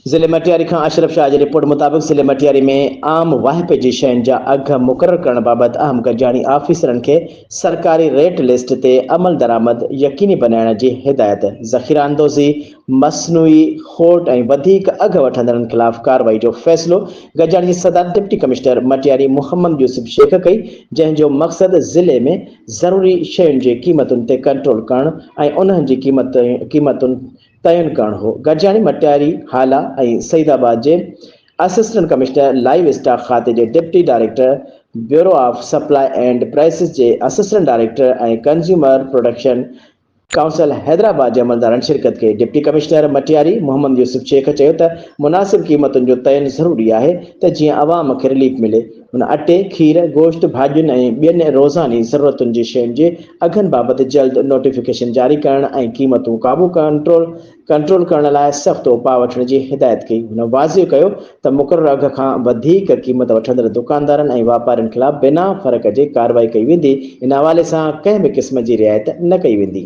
ضلعي مٽياري کان اشرف شاهه جي رپورٽ مطابق ضلعي مٽياري ۾ عام واهپي جي شين جا اگهه مقرر ڪرڻ بابت اهم گڏجاڻي آفيسرن کي سرڪاري ريٽ لسٽ تي عملدرآمد يقيني بنائڻ جي هدايت، ذخيره اندوزي، مصنوعي کوٽ ۽ وڌيڪ اگهه وٺندڙن خلاف ڪارروائي جو فيصلو گڏجاڻي جي صدارت ڊپٽي ڪمشنر مٽياري محمد يوسف شيخ ڪئي جنهن جو مقصد ضلعي ۾ ضروري شين جي قيمتن تي ڪنٽرول ڪرڻ ۽ انهن جي قيمتن تعين ڪرڻ هو. گڏجاڻي مٽياري، هالا ۽ سعيد آباد جي اسسٽنٽ ڪمشنر، لائيو اسٽاڪ کاتي جي deputy director, bureau of supply and prices جي assistant director ۽ consumer protection council Hyderabad جي عملدارن شرڪت ڪئي. ڊپٽي ڪمشنر مٽياري محمد يوسف شيخ چيو ته مناسب قيمتن جو تعين ضروري آهي ته جيئن عوام کي رليف ملي. هن اٽي، کير، گوشت، ڀاڄين ۽ ٻين روزاني ضرورتن جي شين جي اگهن بابت جلد نوٽيفڪيشن جاري ڪرڻ ۽ قيمتون قابو ڪنٽرول ڪنٽرول ڪرڻ لاء سخت اپاء وٺڻ جي هدايت ڪئي. هن واضح ڪيو ته مقرر اگهه کان وڌيڪ قيمت وٺندڙ دڪاندارن ۽ واپارين خلاف بنا فرق جي ڪارروائي ڪئي ويندي، ان حوالي سان ڪنهن به قسم جي رعايت نه ڪئي ويندي.